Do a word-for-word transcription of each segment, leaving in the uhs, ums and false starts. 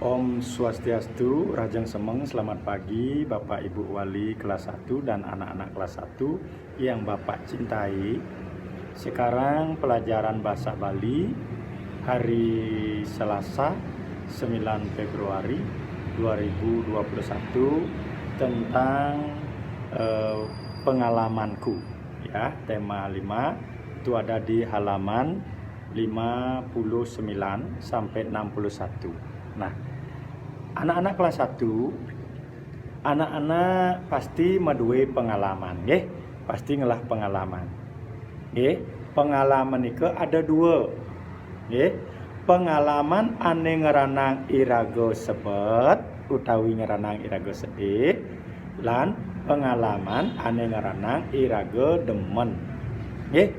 Om Swastiastu, rahajeng semeng, selamat pagi Bapak Ibu Wali kelas satu dan anak-anak kelas satu yang Bapak cintai. Sekarang pelajaran bahasa Bali hari Selasa sembilan Februari dua ribu dua puluh satu tentang eh, pengalamanku, ya, tema lima itu ada di halaman lima puluh sembilan sampai enam puluh satu. Nah, anak-anak kelas satu, anak-anak pasti madué pengalaman, nggih. Pasti ngelah pengalaman. Nggih, pengalaman nika ada dua. Nggih, pengalaman ané ngranang iraga sebet utawi ngranang iraga sedih, lan pengalaman ané ngranang iraga demen. Nggih.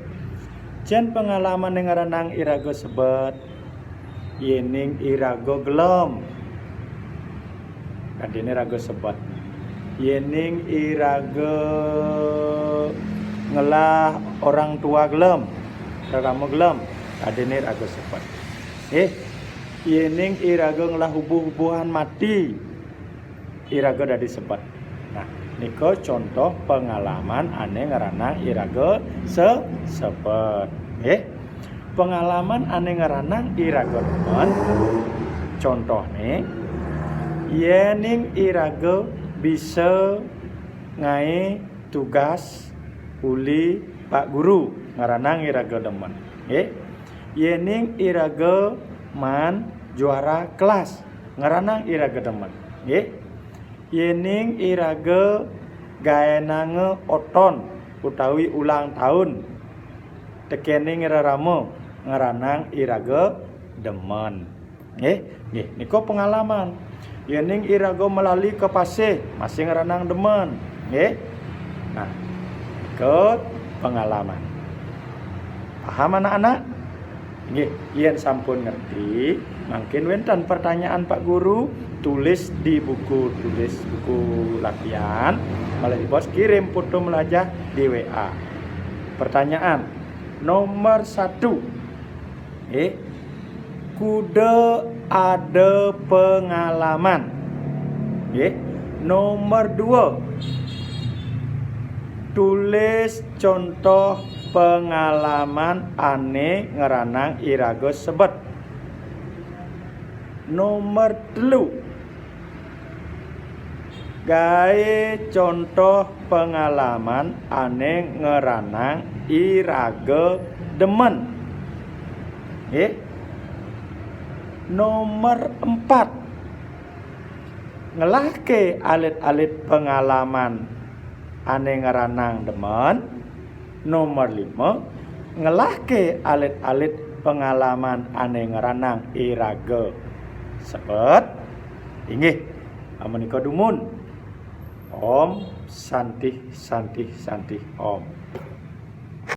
Jan pengalaman ané ngranang iraga sebet, yéning iraga gelem, kadéné raga sebet. Yéning iraga ngelah orang tua gelem, rerama gelem, kadéné raga sebet. Eh, yéning iraga ngelah ubuh-ubuhan mati, iraga dadi sebet. Nah, nika contoh pengalaman ané ngranang iraga se sebet. Nggih. Pengalaman ané ngranang iraga demen. Contohné, yéning iraga bisa ngaé tugas uli Pak Guru, ngranang iraga demen. Nggih. Yéning iraga maan juara kelas, ngranang iraga demen. Nggih. Yéning iraga gaénanga oton utawi ulang tahun tekéning rerama, ngranang iraga demen. Nggih, nggih, nika pengalaman. Yéning iraga malali ka pasih, masih ngranang demen. Nggih. Nah, nika pengalaman. Paham anak-anak? Nggih, yén sampun ngerti, mangkin wénten pertanyaan Pak Guru, tulis di buku tulis, buku latihan, malih bos kirim foto melajah di W A. Pertanyaan nomor satu. Nggih, kuda ada pengalaman. Nggih, nomor dua. Tulis contoh pengalaman ané ngranang iraga sebet. Nomor telu. Gaé contoh pengalaman ané ngranang iraga demen. Nggih. Nomor empat. Ngelahké alit-alit pengalaman ané ngranang demen. Nomor lima, ngelahké alit-alit pengalaman ané ngranang iraga sebet. Inggih, amunika dumun. Om Santih, Santih, Santih, Om.